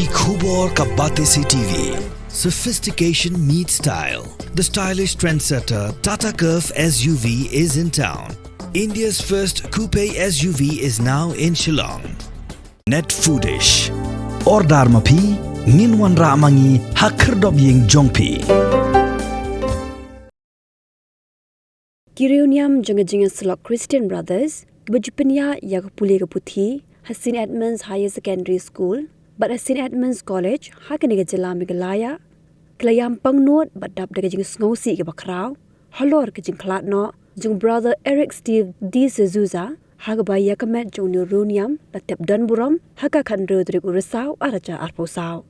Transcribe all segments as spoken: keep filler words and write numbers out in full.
Ki khubor ka Batesi T V. Sophistication meets style. The stylish trendsetter Tata Curvv S U V is in town. India's first coupe S U V is now in Shillong. Net Foodish. Order ma phi, ngin wanrah ma ngi ha khyrdop ïing jong phi. Ki riewniam jong ka jingïasyllok Christian Brothers, kiba ju pynïaid ïa ka pule ka puthi ha Saint Edmund's Higher Secondary School bad ha Saint Edmund's College ha kane ka jylla Meghalaya, ki la ïam pangnud bad dap da ka jingsngewsih kaba khraw halor ka jingkhlad noh jong Brother Eric Steve D'Souza, ha kaba ïa ka met jong une u riewniam la tep don burom ha ka khathynriew tarik u Risaw arhajar arphew saw.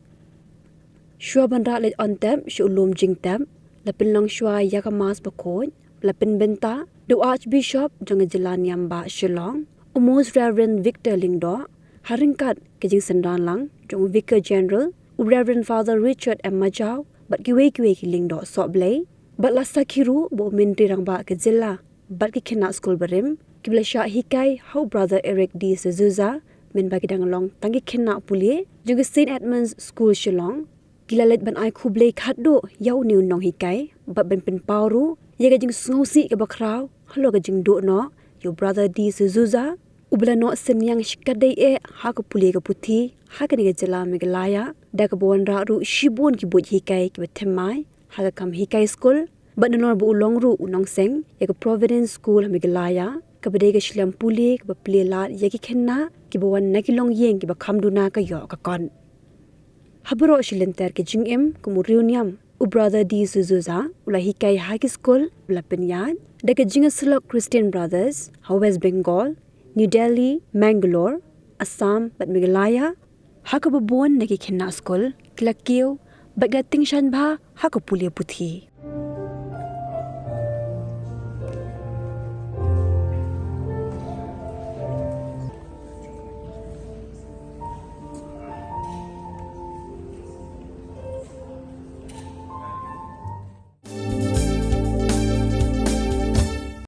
Shuwa ban rah leit on tep sha u lum jingtep, la pynlong shuwa ïa ka Mass bakhuid, la pynbynta da u Archbishop jong ka jylla niam bah Shillong, u Most Reverend Victor Lyngdoh, ha ryngkat ka jingsynran lang jong u Vicar General, u Reverend Father Richard M Majaw, bad kiwei kiwei ki lyngdoh sohblei, bad la sakhi ruh ba u Myntri Rangbah ka jylla bad ki khynnah skul barim, kiba la shah hikai ha u Brother Eric D'Souza, mynba ki dang long tang ki khynnah pule jong ka Saint Edmund's School Shillong, ki la leit ban ai khublei khatduh ïa une u nonghikai bad ban pynpaw ruh ïa ka jingsngewsih kaba khraw halor ka jingduh noh ïa u Brother D'Souza, uba la noh synñiang shikatdei eh ha ka pule ka puthi ha kane ka jylla Meghalaya, da kaba wanrah ruh shibun ki buit hikai kiba thymmai ha ka kam hikai skul, bad nalor ba u long ruh u nongseng ïa ka Providence School ha Meghalaya, kaba dei ka shlem pule kaba plie lad ïa ki khynnah kiba wan na ki longïing kiba kham duna ka ïoh ka kot. Ha baroh shi lynter ki jingim kum u riewniam, u Brother D'Souza u la hikai ha ki skul ba la pynïaid da ka jingïasyllok Christian Brothers ha West Bengal, New Delhi, Mangalore, Assam bad Meghalaya, ha kaba bun na ki khynnah skul ki la kiew bad ki la tyngshaiñ bha ha ka pule puthi.